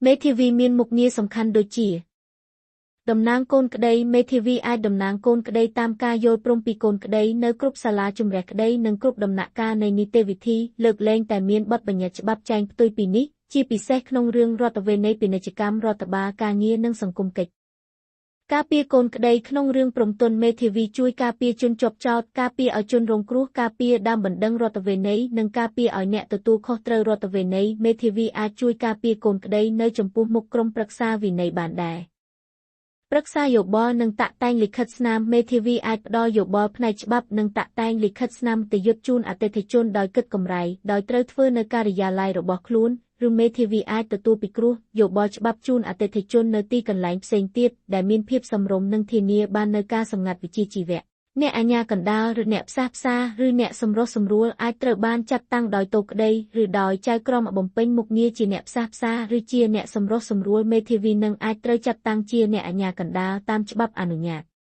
មេធាវីមានមុខងារសំខាន់ដូចជា តំណាងកូនក្តីមេធាវីអាចតំណាងកូនក្តីតាមការយល់ព្រមពីកូនក្តីនៅគ្រប់សាលាជម្រះក្តីនិងគ្រប់ដំណាក់កាលនៃនីតិវិធីលើកលែងតែមានបទបញ្ញត្តិច្បាប់ចែងផ្ទុយពីនេះជាពិសេសក្នុងរឿងរដ្ឋវេណីពាណិជ្ជកម្មរដ្ឋបាលការងារនិងសង្គមកិច្ចការពារកូនក្តីក្នុងរឿងព្រំទន់មេធាវីជួយការពារជនជាប់ចោទការពារឲ្យជនរងគ្រោះការពារដើមបណ្ដឹងរដ្ឋវេណីនិងការពារឲ្យអ្នកទទួលខុសត្រូវរដ្ឋវេណីមេធាវីអាចជួយការពារកូនក្តីនៅចំពោះមុខក្រុមប្រឹក្សាវិន័យបានដែរប្រឹក្សាយោបល់និងតាក់តែងលិខិតស្នាមមេធាវីអាចផ្ដល់យោបល់ផ្នែកច្បាប់និងតាក់តែងលិខិតស្នាមទយុទ្ធជូនអតិថិជនដោយគិតកម្រៃដោយត្រូវធ្វើនៅការិយាល័យរបស់ខ្លួនឬមេធាវីអាចទទួលពិគ្រោះយោបល់ច្បាប់ជូនអតិថិជននៅទីកន្លែងផ្សេងទៀតដែលមានភាពសមរម្យនិងធានាបាននូវការសម្ងាត់វិជ្ជាជីវៈអ្នកអាជ្ញាកណ្ដាលឬអ្នកផ្សះផ្សាឬអ្នកសម្រុះសម្រួលអាចត្រូវបានចាត់តាំងដោយតូក្តីឬដោយចៅក្រមបំពេញមុខងារជាអ្នកផ្សះផ្សាឬជាអ្នកសម្រុះសម្រួលមេធាវីនឹងអាចត្រូវចាត់តាំងជាអ្នកអាជ្ញាកណ្ដាលតាមច្បាប់អនុញ្ញាត។